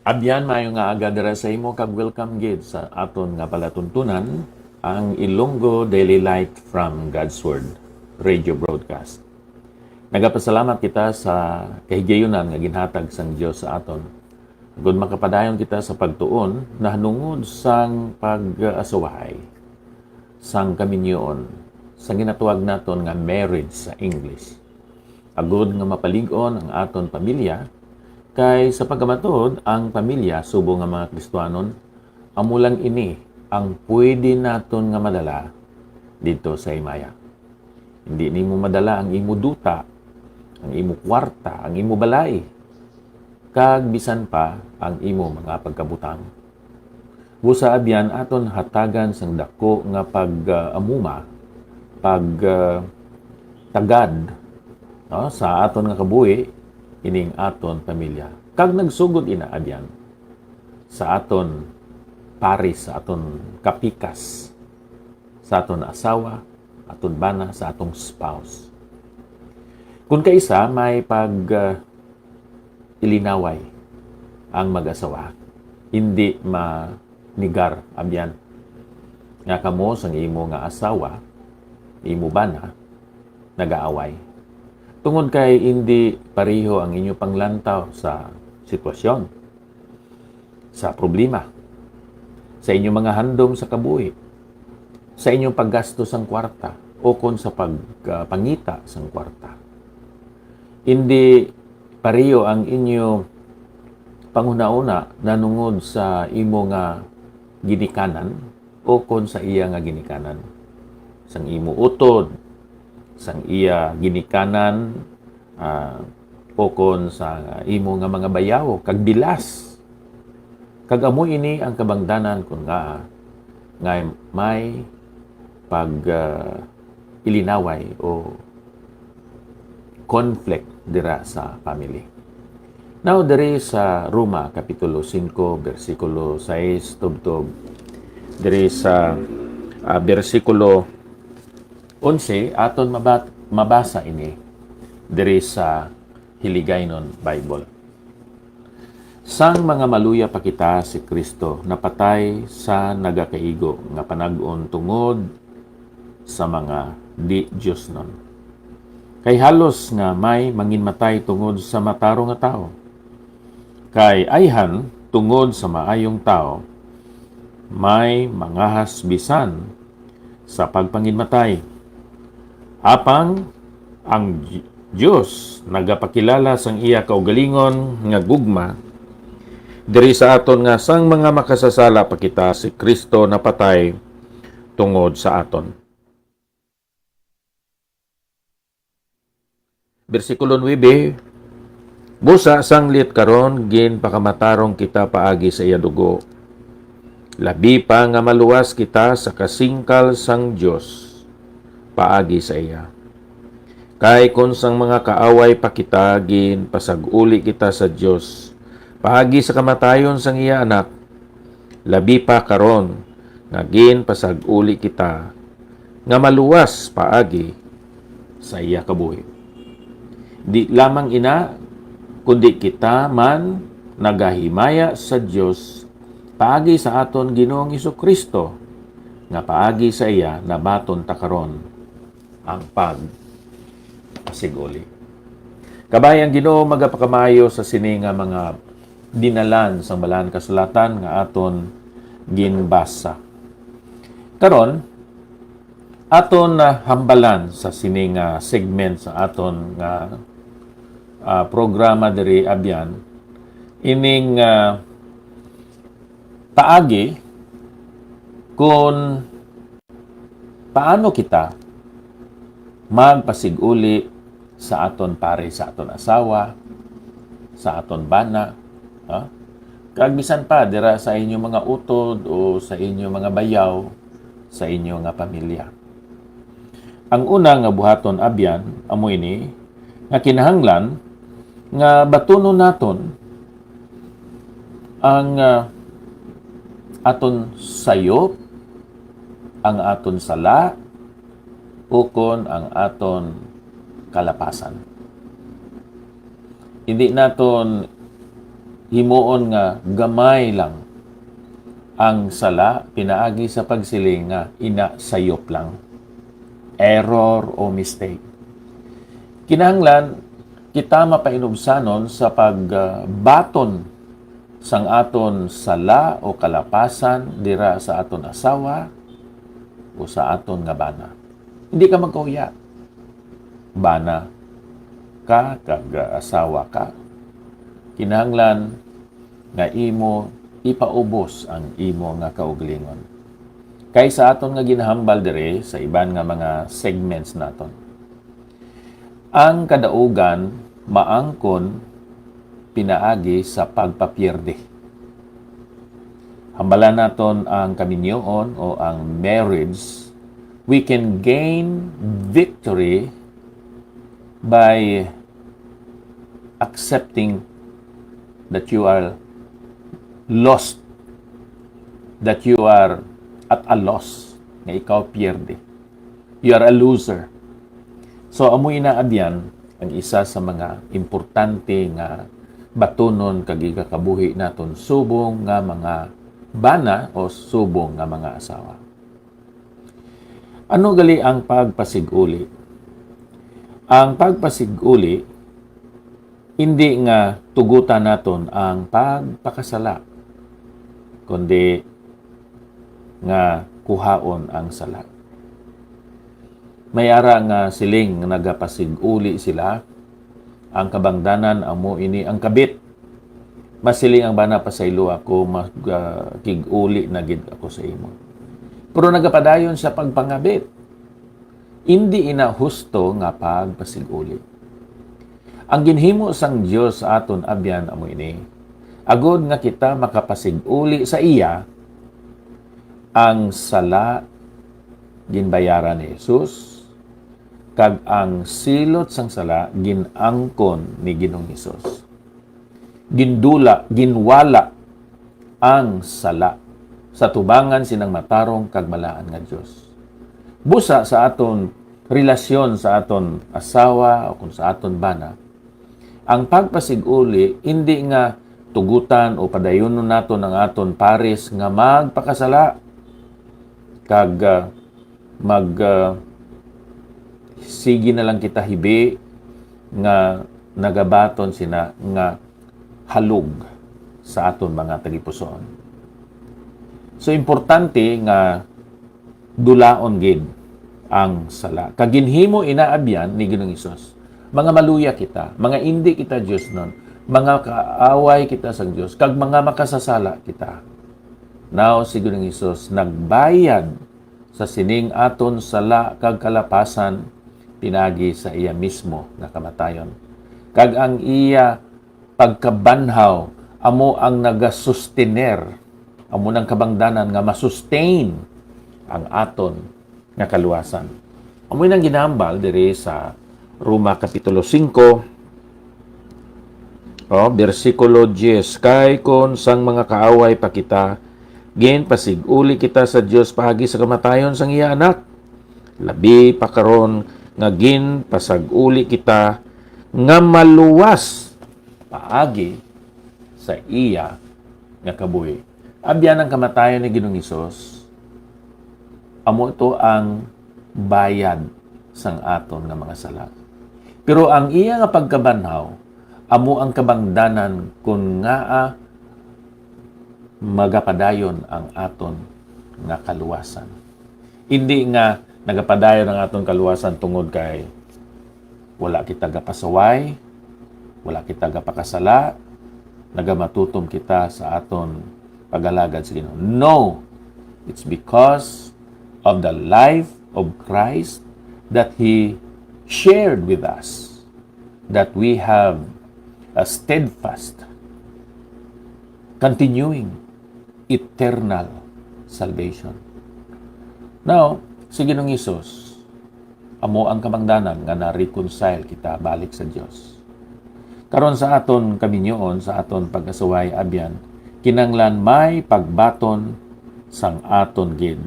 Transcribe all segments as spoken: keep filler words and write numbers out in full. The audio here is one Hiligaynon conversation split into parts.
Abyan, maayo nga aga dira sa imo, kag welcome gid sa aton nga palatuntunan, ang Ilonggo Daily Light from God's Word radio broadcast. Nagapasalamat kita sa kahigayunan nga ginhatag sang Dios sa aton, agud makapadayon kita sa pagtuon nahanungod sang pag-asawahay, sang kaminyoon, sang ginatawag naton nga marriage sa English, agud nga mapalig-on ang aton pamilya, kay sa pagkamatud, ang pamilya, subong nga mga Kristianon, amo lang ini ang pwede naton nga madala didto sa himaya. Hindi nimo madala ang imo duta, ang imo kwarta, ang imo balay, kag bisan pa ang imo mga pagkabutang. Busa, abyan, aton hatagan sang dako nga pag-amuma, pag, ah, tagad, no, sa aton nga kabuhi, ining aton pamilya. Kag nagsugod ina, abyan, sa aton pares, sa aton kapikas, sa aton asawa, aton bana, sa atong spouse. Kung kaisa may pag, ah, ilinaway ang mag-asawa, hindi manigar, abyan, nga kamo sang imo nga asawa, imo bana, nagaaway. Tungod kay hindi pareho ang inyo panglantaw sa sitwasyon, sa problema, sa inyo mga handom sa kabuhi, sa inyong paggasto sang kwarta, o kon sa pagpangita sang kwarta. Hindi pareho ang inyo panghunahuna nanungod sa imo nga ginikanan o kon sa iya nga ginikanan, sang imo utod, sang iya ginikanan, ah, o kon sa imo nga mga bayaw kag bilas. Kag amo ini ang kabangdanan kon nga, nga may pag, ah, ilinaway o conflict dira sa family. Now, diri sa Roma, Kapitulo singko, bersikulo sais, tubtob, diri sa, ah, bersikulo onse, aton mabat-, mabasa ini diri sa Hiligaynon Bible. Sang mga maluya pa kita, si Cristo napatay sa nagakaigo nga panag-on tungod sa mga di-diosnon. Kay halos nga may manginmatay tungod sa matarong nga tawo. Kay ayhan, tungod sa maayong tawo, may mangahas bisan sa pagpanginmatay. Apang ang Di-, Dios nagapakilala sang iya kaugalingon nga gugma diri sa aton, nga sang mga makasasala pa kita, si Cristo napatay tungod sa aton. Bersikulo nuebe, busa sanglit karon ginpakamatarong kita paagi sa iya dugo, labi pa nga maluwas kita sa kasingkal sang Dios paagi sa iya. Kay kon sang mga kaaway pa kita, ginpasag-uli kita sa Dios paagi sa kamatayon sang iya Anak, labi pa karon nga ginpasag-uli kita nga maluwas paagi sa iya kabuhi. Di lamang ina, kundi kita man nagahimaya sa Dios paagi sa aton Ginoong Jesu-Cristo, nga paagi sa iya nabaton ta karon ang pagpasiguli. Kabay ang Ginoo magapakamayo sa sini nga mga dinalan sang Balaan Kasulatan nga aton ginbasa. Karon, aton, ah, hambalan sa sini nga segment sa aton nga, ah, programa diri, abyan, ining, ah, paagi kon paano kita magpasig-uli sa aton pari, sa aton asawa, sa aton bana, ha? Kag bisan pa dira sa inyo mga utod o sa inyo mga bayaw, sa inyo nga pamilya. Ang una nga buhaton, abyan, amo ini, nga kinahanglan nga batunon naton ang, ah, aton sayop, ang aton sala, ukon ang aton kalapasan. Hindi naton himuon nga gamay lang ang sala pinaagi sa pagsiling nga ina sayop lang, error o mistake. Kinahanglan kita mapainubsanon sa pagbaton sang aton sala o kalapasan dira sa aton asawa o sa aton nga bana. Hindi ka magkahuya. Bana ka kag asawa ka. Kinahanglan nga imo ipaubos ang imo nga kaugalingon. Kay sa aton nga ginahambal diri sa iban nga mga segments naton, ang kadaugan maangkon pinaagi sa pagpapierde. Hambalan naton ang kaminyoon o ang marriage. We can gain victory by accepting that you are lost, that you are at a loss, nga ikaw pierde. You are a loser. So, amo ina, abyan, ang isa sa mga importante nga batunon kag igakabuhi naton subong nga mga bana o subong nga mga asawa. Ano gali ang pagpasig-uli? Ang pagpasig-uli, hindi nga tugutan naton ang pagpakasala, kundi nga kuhaon ang sala. May ara nga siling nga nagapasig-uli sila, ang kabangdanan amo ini ang kabit. Masiling ang bana, "Pasaylo ako, mag-, ah, kig-uli na gid ako sa imo." Pero nagapadayon sa pagpangabit. Indi ina husto nga pagpasig-uli. Ang ginhimo sang Dios sa aton abyan amo ini, agod nga kita makapasig-uli sa iya. Ang sala ginbayaran ni Jesus, kag ang silot sang sala gin-angkon ni Ginoong Jesus. Gindula, ginwala ang sala sa tubangan sinang matarong kag malaan nga Dios. Busa sa aton relasyon sa aton asawa o kung sa aton bana, ang pagpasig-uli hindi nga tugutan o padayonon naton ang aton pares nga magpakasala kag, ah, mag, ah, sige na lang kita hibi nga nagabaton sina nga halog sa aton mga tagipusoon. So, importante nga dulaon gid ang sala. Kag ginhimo ina abyan ni Ginoong Hesus. Mga maluya kita, mga indi kita diosnon, mga kaaway kita sang Dios, kag mga makasasala kita. Now, si Ginoong Hesus nagbayad sa sining aton sala kag kalapasan pinagi sa iya mismo nga kamatayon. Kag ang iya pagkabanhaw amo ang nagasustener, amo nang kabangdanan nga ma-sustain ang aton nga kaluwasan. Amo nang ginahambal diri sa Roma Kapitulo singko, o, bersikulo diyes, "Kay kon sang mga kaaway pa kita, ginpasig-uli kita sa Dios paagi sa kamatayon sang iya Anak. Labi pa karon nga ginpasag-uli kita nga maluwas paagi sa iya nga kabuhi." Abyan, ang kamatayon ni Ginoong Hesus, amo to ang bayad sang aton nga mga sala. Pero ang iya nga pagkabanhaw amo ang kabangdanan kon ngaa magapadayon ang aton nga kaluwasan. Hindi nga nagapadayon ang aton kaluwasan tungod kay wala kita gapasaway, wala kita gapakasala, nagamatutom kita sa aton pag-alagad sa Ginoo. No, it's because of the life of Christ that He shared with us that we have a steadfast, continuing, eternal salvation. Now, si Ginoong Hesus, amo ang kabangdanan nga na-reconcile kita balik sa Dios. Karon sa aton kaminyoon, sa aton pag-asaway, abyan, kinanglan may pagbaton sang aton gid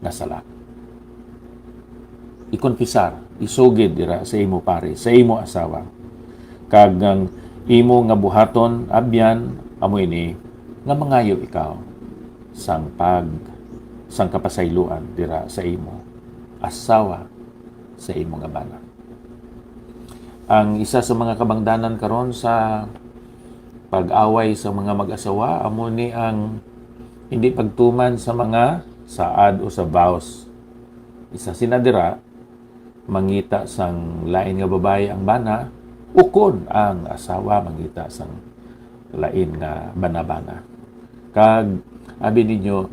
nga sala. Ikonfesar, isugid dira sa imo pari, sa imo asawa. Kag ang Imo nga buhaton, abyan, amo ini nga mangayo ikaw sang pag sang kapasayloan dira sa imo asawa, sa imo nga bana. Ang isa sa mga kabangdanan karon sa pag-away sa mga mag-asawa amo ni ang hindi pagtuman sa mga saad o sa vows. Isa sina dira, mangita sang lain nga babayi ang bana, ukon ang asawa mangita sang lain nga banabana. Kag abi ninyo,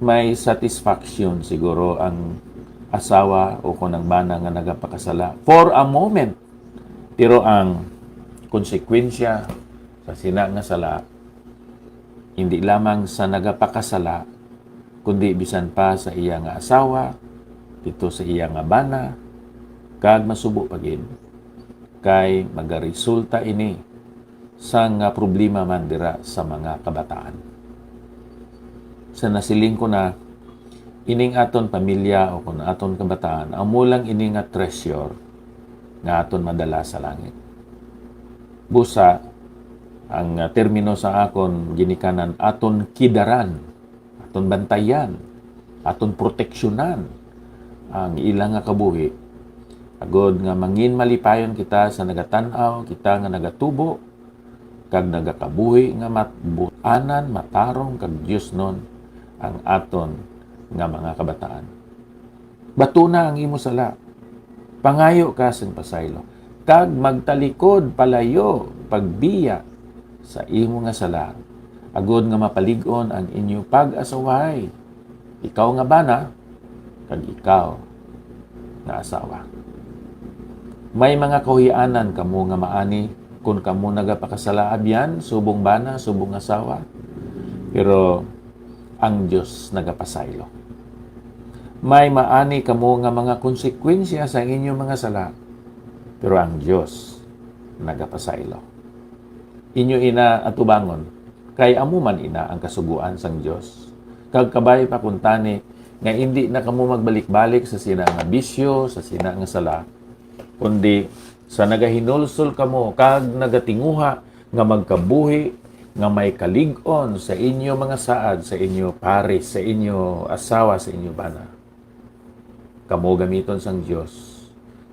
may satisfaction siguro ang asawa o kon ang bana nga nagapakasala for a moment. Pero ang konsekwensya sa sina nga sala, hindi lamang sa nagapakasala, kundi bisan pa sa iya nga asawa, dito sa iya nga bana, kag masubo pa gid, kay magaresulta ini sang, ah, problema man dira sa mga kabataan. Sa nasiling ko na, ining aton pamilya o kun aton kabataan, amo lang ini nga treasure nga aton madala sa langit. Busa, ang, ah, termino sa akon ginikanan, aton kidaran, aton bantayan, aton proteksyonan ang ila nga kabuhi, agod nga mangin malipayon kita sa nagatan-aw, kita nga nagatubo, kag nagakabuhi nga matbut-anan, matarong, kag diosnon ang aton nga mga kabataan. Batuna ang imo sala. Pangayo ka sing pasaylo, kag magtalikod palayo pagbiya sa imo nga sala, agod nga mapalig-on ang inyo pag-asawahay, ikaw nga bana, kag ikaw nga asawa. May mga kahuy-anan kamo nga maani kon kamo nagapakasala, abyan, subong bana, subong asawa, pero ang Dios nagapasaylo. May maani kamo nga mga konsekwensya sa inyo mga sala, pero ang Dios nagapasaylo. Inyo ina atubangon, kay amo man ina ang kasugoan sang Dios. Kag kabay pa kuntani nga indi na kamo magbalik-balik sa sina nga bisyo, sa sina nga sala, kundi sa nagahinulsol kamo kag nagatinguha nga magkabuhi nga may kalig-on sa inyo mga saad, sa inyo pares, sa inyo asawa, sa inyo bana. Kamo gamiton sang Dios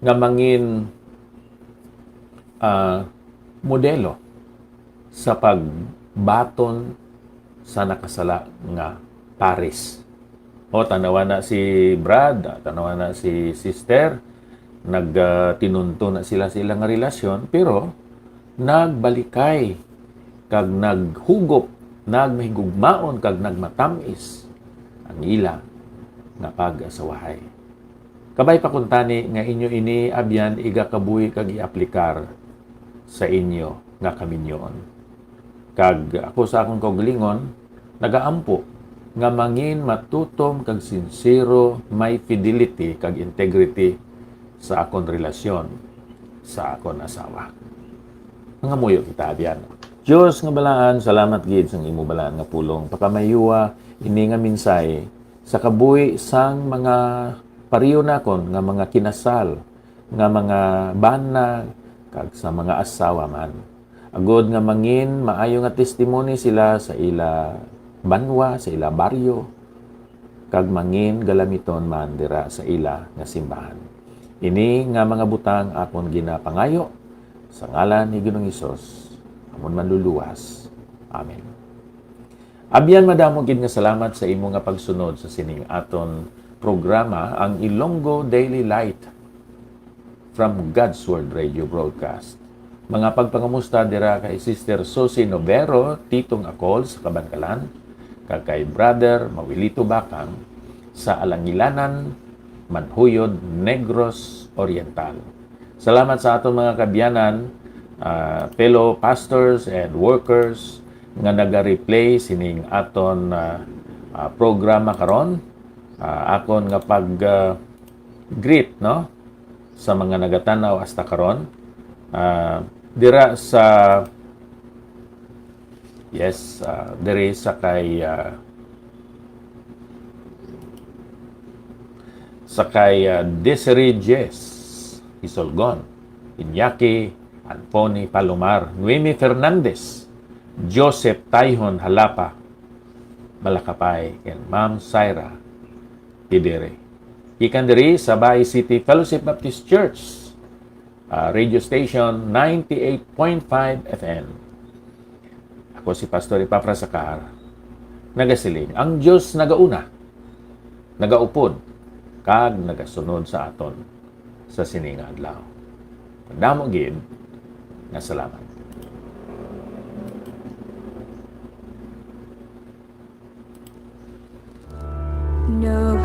nga mangin, ah, modelo sa pagbaton sa nakasala nga pares. O, tanawa na si Brad, tanawa na si Sister, nag, ah, tinunto na sila sa ilang relasyon, pero nagbalikay, kag naghugop, nagmahigugmaon, kag nagmatamis ang ila nga pag-asawahay. Kabay pa kuntani nga inyo ini, abyan, igakabuhi kag iaplikar sa inyo nga kaminyoon. Kag ako sa akon kaugalingon, nagaampo nga mangin matutom kag sinsero, may fidelity kag integrity sa akon relasyon sa akon asawa. Mangamuyo kita, abyan. Dios nga balaan, salamat gid sang imo balaan nga pulong. Pakamayuwa ini nga mensahe sa kabuhi sang mga pareho nakon nga mga kinasal, nga mga bana, kag sa mga asawa man, agod nga mangin maayo nga testimony sila sa ila banwa, sa ila baryo, kag mangin galamiton man dira sa ila nga simbahan. Ini nga mga butang akon ginapangayo sa ngalan ni Ginoong Hesus, amon Manluluwas. Amen. Abyan, madamo gid nga salamat sa imo nga pagsunod sa sining aton programa, ang Ilonggo Daily Light, from God's Word Radio Broadcast. Mga pagpangamusta dira kay Sister Susie Novero, Titong Akol sa Kabankalan, kag kay Brother Mawilito Bakang sa Alangilanan, Manhuyod, Negros Oriental. Salamat sa aton mga kaabyanan, ah, fellow pastors and workers nga naga-replay sining aton, ah, ah, programa karon. Ah, akon nga pag, ah, greet, no, sa mga nagatan-aw hasta karon. Ah, dira sa, yes, ah, diri sa kay, ah, sa kay, ah, Desiree Jess Isolgon, Iñaki Anthony Palomar, Noemi Fernandez, Joseph Tayhon Halapa, Malakapay, kag Ma'am Syra Pidere. Gikan diri sa Bay City Fellowship Baptist Church, ah, radio station ninety-eight point five F M. Ako si Pastor Epafras Acar, nagasiling, ang Dios nagauna, nagaupod, kag nagasunod sa aton sa sini nga adlaw. Madamo gid nga salamat. No